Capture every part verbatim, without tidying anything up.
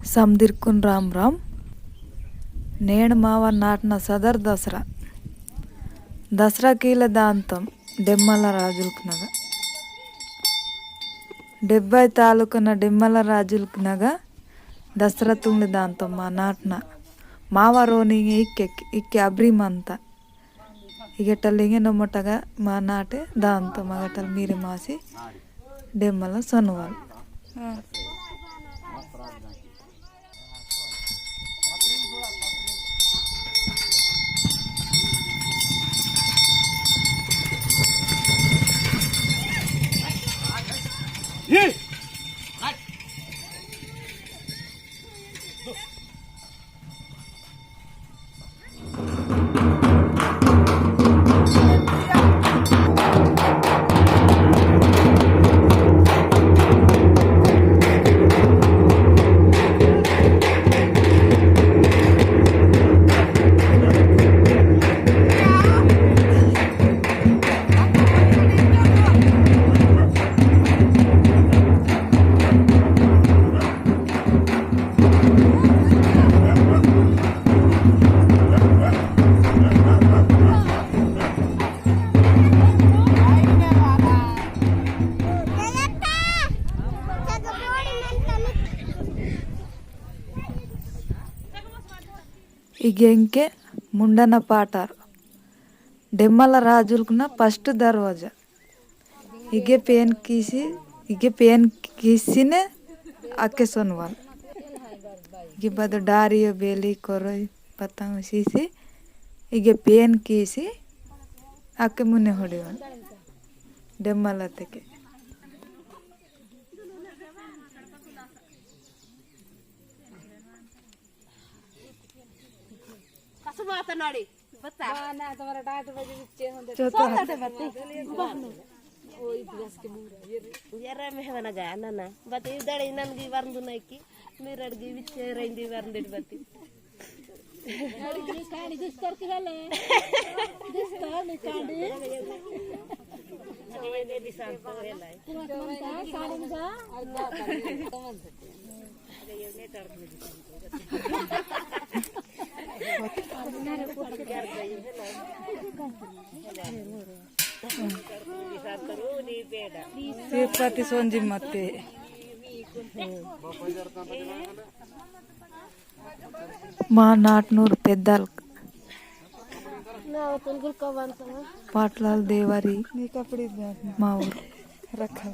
समदिरकुन राम राम। नेंड मावा नाटना सदर दसरा। दसरा कीले दांतम डेम्मल राजुलकनगा। डेब्बै तालुकना डेम्मल राजुलकनगा दसरा तुंगले दांतम मा नाटना। मावा रोनिंग इक्के, इक्के अब्री मंता। इगेटल इंगे नमोटगा मा नाटे दांतम अगेटल मीरे मासी डेम्मल सोनवाल। इगेंके मुंडना पाटार डेम्मल राजुलकना first दरवाजा। इगे पेन कीसी, इगे पेन कीसीने अक्के सोनवाल। इगे बद डारियो बेली कोरोई पतंग सीसी, इगे पेन कीसी अक्के मुने होड़ीवाल। डेम्मल तेके। कसु माता नाड़ी, बता। ना, ना, तुम्हारा डांट बजे बिच्चे होंदे। चौथा। चौथा दे बत्ती। ओ, इतिहास के मुंडा, ये रे। ये रे, मैं बना गा, ना, ना। बत्ती, इधर इन्हन की वरंदु नहीं की, मेरे अड़ की बिच्चे रेंदी वरंदे बत्ती। नी कांडी दुस्तर की हले। दुस्तर नी कांडी। अरे, ये भी शांत हो गया है। कुमार कुमार का, सारंग का। तिरुपति सोंजी मत्ते। मा नाटनूर पेद्दाल। ना, तुम गुल का बांध करो। पाटलाल देवारी। नी कपड़ी बांध। माउर। रखा।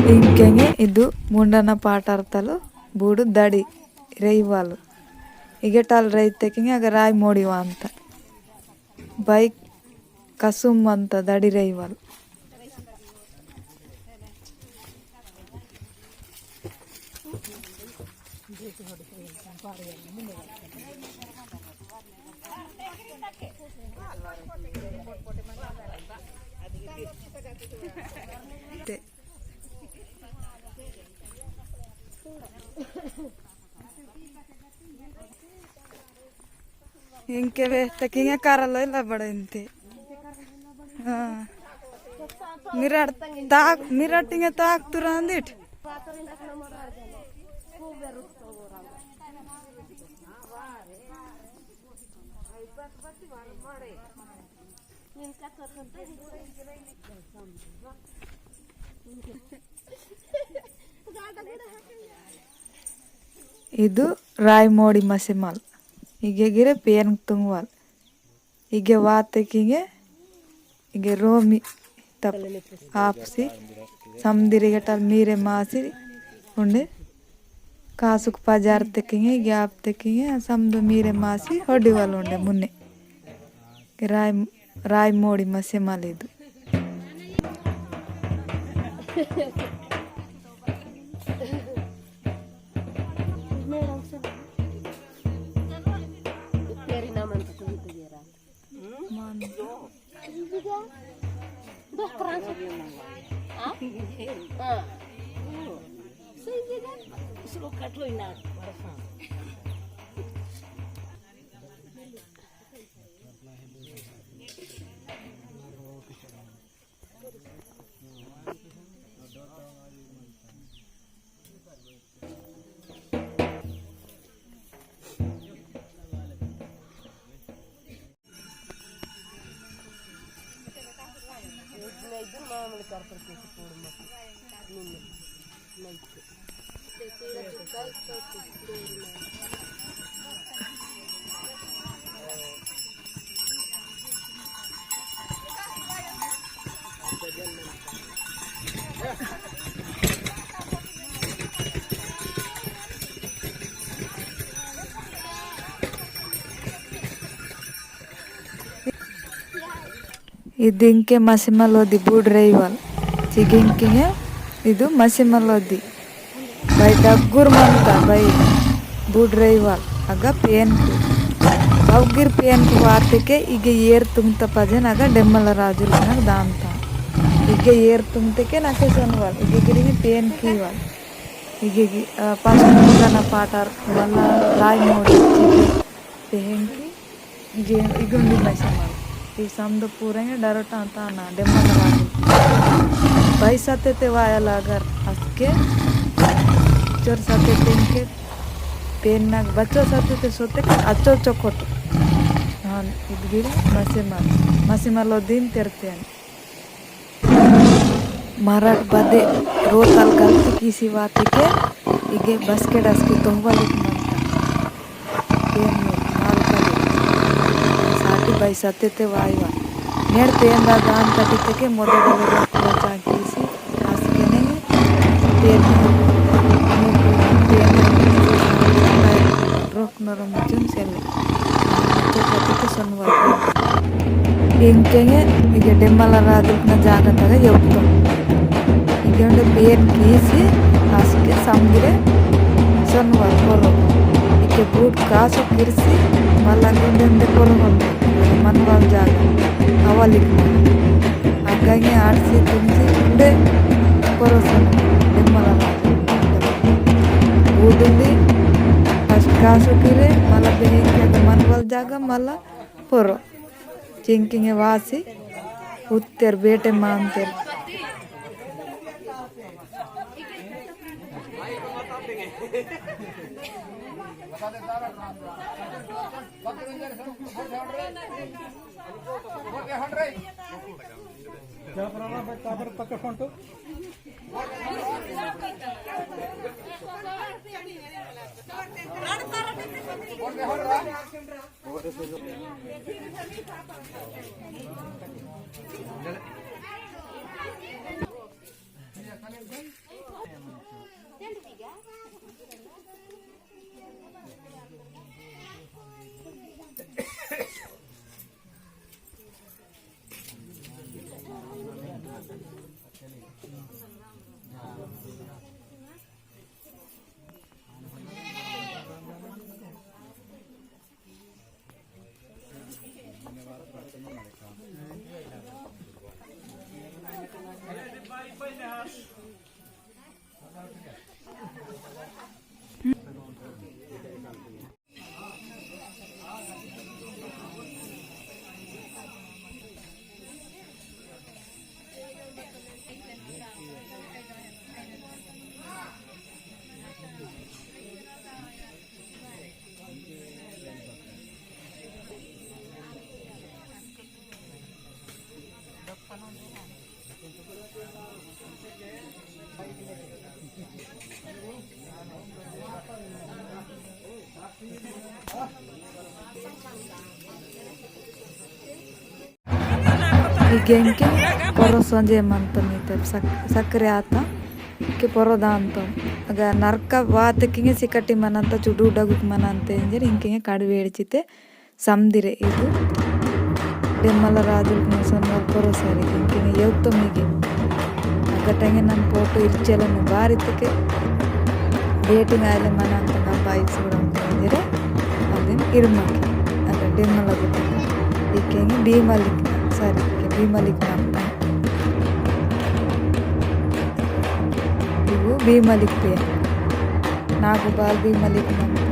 इंकेंगे इदु मुंडना पाटार्तलु बूडु दड़ी रैवालु। इगेटाल रैतेकिंगे अगर राय मोड़ी वांता। बाइक कसुम वांता दड़ी रैवालु। ते। इंके वे तकिंगे कारलो इला बड़ा इंते। हाँ। मिराट ताक, मिराट इंगे ताक तुरांदिट। इदु राय मोड़ी मसेमल। इगे गिरे पेन तुंगवाल। इगे वाते किंगे, इगे रोमी तप आपसी, समदिर इगे टल मीरे मासी, उंडे कासुक पजार ते किंगे, इगे आप ते किंगे, समदो मीरे मासी, होड़ी वाल उंडे मुन्ने। राय, राय मोड़ी मसेमल इदु। इदिंके मसिमलोदी बूड रईवाल। चिगिंकिंगे इदु मसिमलोदी। बाई डग्गुर मंता बाई बूड रईवाल। अगा पेनकु। अवगिर पेनकु वातेके इगे एर तुंगता पजेन अगा डेम्मल राजुल नग दांता। इगे एर तुंगतेके नाके सोनवाल। इगे गिरिंगे पेनकीवाल। इगे गि-, अ, पास मुंगना पाटार मला राय मोड़ी चिगे पेहेंकी। इगे इगुंडी मसिमल। ई समदो पूरेंगे डरोटा ताना, डेमन रानी। बाई सत्ते ते वाया लागर, असके चोर सत्ते ते इनके पेन नाग बच्चो सत्ते ते सोते अच्चो चोकोट। हाँ, इदगिरी मसिमल। मसिमल ओ दिन तेरते हैं। मरट बदे रोतल गलती किसी वातेके इगे बसके डसके तोहबलिक मंता। पेन में माल कले साटी बाई सत्ते ते वाईवा। नेड़ पेन दा दान कटितके मोदे डले रोतल चांकीसी आसके नहीं पेन में पेन में रोक नरम चुन सेले। तो कति तो सोनवाल। इंकेंगे इगे डेमला राजुकना जागतगा योक्तो। इगे उंडे पेन कीसी आसके समदिरे सोनवाल पोरो। इगे बूट कासो किरसी मल्ला उंडे उंडे पोरो होंदे। मनवाल जागा अवलिक। अग्गांगे आटसी तुमसी उंडे पोरो सोनवाल डेमला राजुक। बूट उंदी first कासो किरे मल्ला बेहिके मनवाल जागा मल्ला पोरो। चिंकिंगे वासी उत्तेर बेटे मानतेर। इगे इंके पोरो सोंजे मंतोम इते सक-, सक्रे आता के पोरो दांतोम। अगा नरका वात किंगे सिकटी मनंता चुडू डगुक मनंते इंजेर इंके कड़वेड़ चिते समदिरे इदु। डेम्मल राजुल कुन सोनवाल पोरो सारी इंके योक्तो मिगे। अगा टंगे नन फोटो इर्चेलन बारी तके dating आयले मनंता ना बाइक सुरम इंजेरे। अदिन इरुमकी। अगा डेम्मल गुट्टा। इके भीमलिक सारी इके भीमलिक मंता। इवु भीमलिक पे। नागोबाल भीमलिक मंता।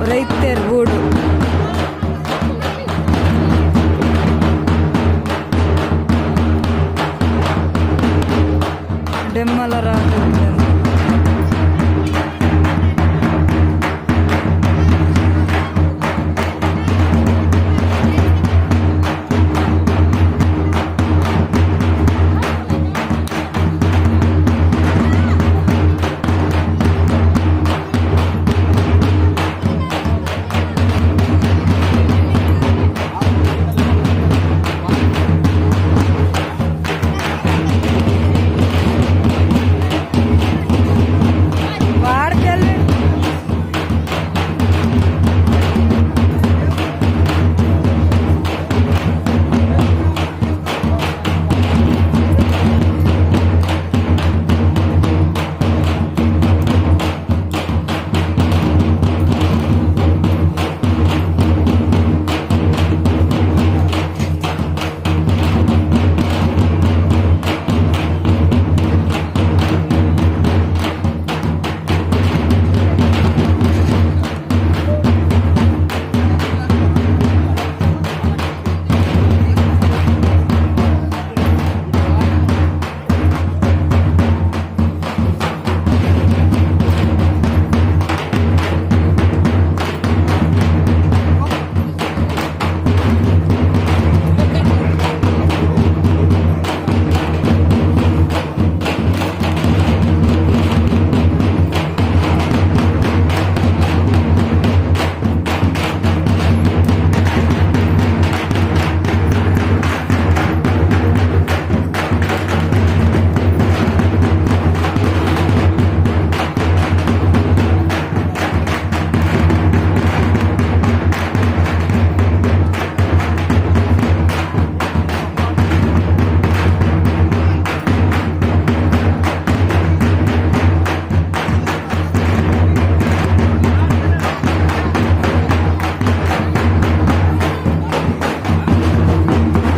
रैतेर बूडु। डेम्मल राजु।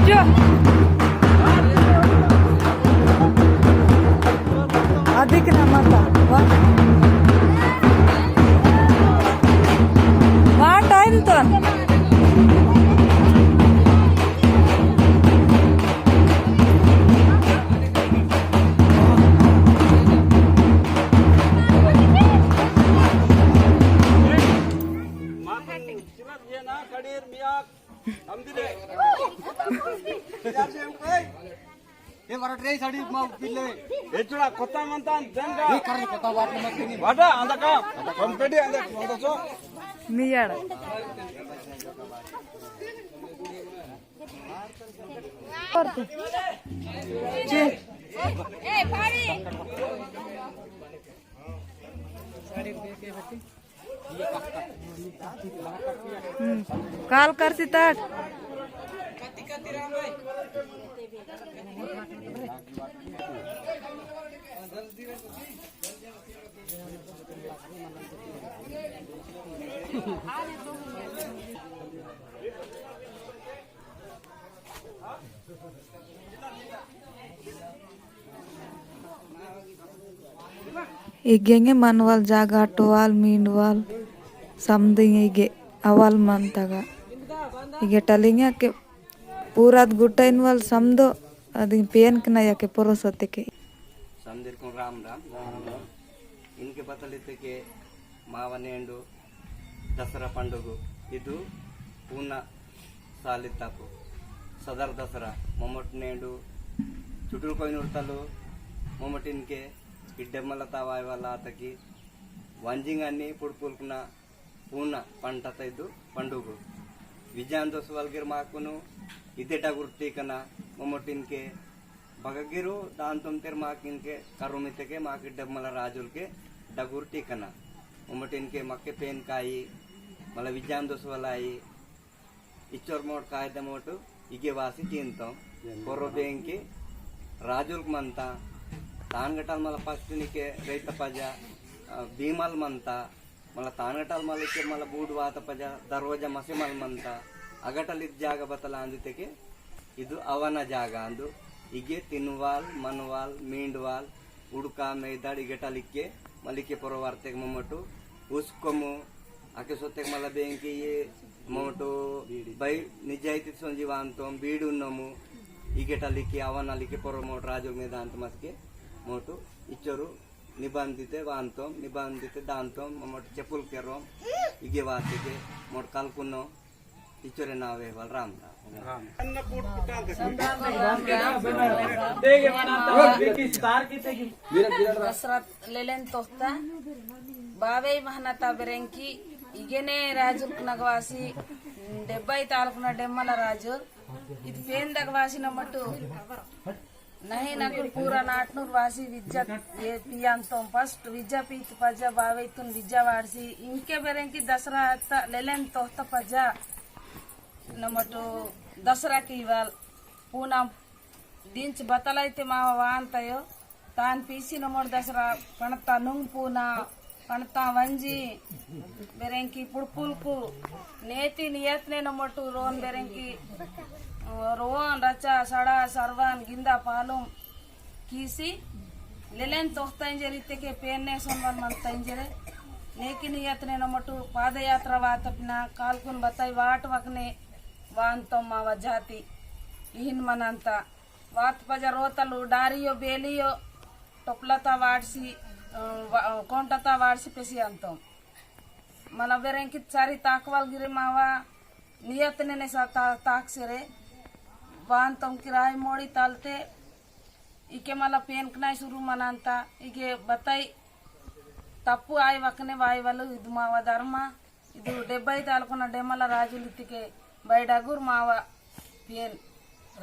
जो। अधिक ना मता। वा-, वा time तो। ये बरट रे साड़ी माँ पिल्ले। ये चुड़ा कोता मंता देंगा। ये करन कोता वाट मत नहीं। वाटा आंदा का। हम पेटी आंदा आंदा सो। मियाड़ा। चे। हम्म, काल कर सिताट। इगेंगे मनवाल जागा अटवाल मींडवाल समदिंग इगे अवाल मंतगा। इगे टलिंगे के पूरात गुट्टा इनवाल समदो अदिंग पेन के नया के परोसते के। समदिर को राम राम। इनके बतलिते के मावनेंडु दसरा पंडुगु इदु पूना सालितापु सदर दसरा मोमट नेंडु चुटुल कोइनुर्तलु मोमटिनके इड्डे मलता वायवाला आतकी वंजिंग अन्नी पुड़पुलकुना पूना पंटत इदु पंडुगु। विजान दोसवाल गिर माकुनु इदे डगुर टीकना मोमटिनके बगगिरु दान तुमतेर माकिनके करुमितके माकि डगमला राजुलके डगुर टीकना। मोमटिनके मक्के पेनकाई, मला विजान दोसवालाई, इच्चोर मोट कायदा मोटु इगे वासी तीनतोम। कोरो बेंकी राजुलक मंता, तानगटाल मला पस्तिनिके रैत पजा, अ, भीमल मंता, मला तानगटाल मला इके मला बूड वात पजा, दरवाजा मसे मल मंता, अगटल इद जागा बतला आंदितेके, इदु अवना जागा आंदु, इगे तिनवाल, मनवाल, मींडवाल, उड़का, मेदाड़ इगटल इके, मलिके पोरो वार्तेक ममटु, उस्कोमु, आके सोतेक मला बेंकी ये मोटो भाई निजाइती सोंजी वांतोम बीडुन्नमु। इगेटा लिखी आवाना लिखी पोरो मोट राजो में दांत मस्के मोटो इच्चोरु निबंधिते वांतोम, निबंधिते दांतोम, मोट चेपुल केरोम, इगे वातिके मोट कलकुन्नो इच्चोरे नावे वाल राम राम। दसरा लेलेन तोस्ता बावे महनता बेरेंकी इगेने राजुक नगवासी डेब्बई तालुकुना डेम्मला राजु इद पेन दगवासी नमटु नहीं नगुर पूरा नाटनूर वासी विज्जा ये पियांतों फर्स्ट विज्जा पीत पजा बावे तुन विज्जा वारसी इंके बेरेंकी दसरा अत्ता लेलेन तोस्ता पजा नमटु दसरा की वाल पूना दिंच बतलाइते मावा वांतयो तान पीसी नमोर दसरा पणता नुंग पूना पणता वंजी बेरेंकी पुड़पुलकु नेती नियतने नमोटु रोन बेरेंकी रोन रचा सड़ा सरवान गिंदा पालुम कीसी लेलेन तोस्ता इंजेर इत्तेके पेन्ने सोनवन मंता इंजेरे नेकी नियतने नमोटु पादयात्रा वातपिना कालकुन बताई वाट वकने वांतोम मावा जाति इहिन मनंता वात पजा रोतलु डारियो बेलियो टोपलता वाडसी कोंटता वाडसी पेसी अंतोम मला बेरेंकी सारी ताकवाल गिरे मावा नियतने ने सा ताक सेरे वांतोम किराय मोड़ी तालते इके मला पेनकनाय सुरु मनंता इगे बताई तप्पु आय वकने वाय वालु इदु मावा धर्मा इदु डेब्बई तालुकुना डेमला राजुलितिके बैडगुर मावा पेन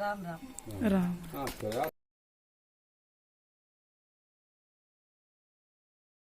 राम राम। राम।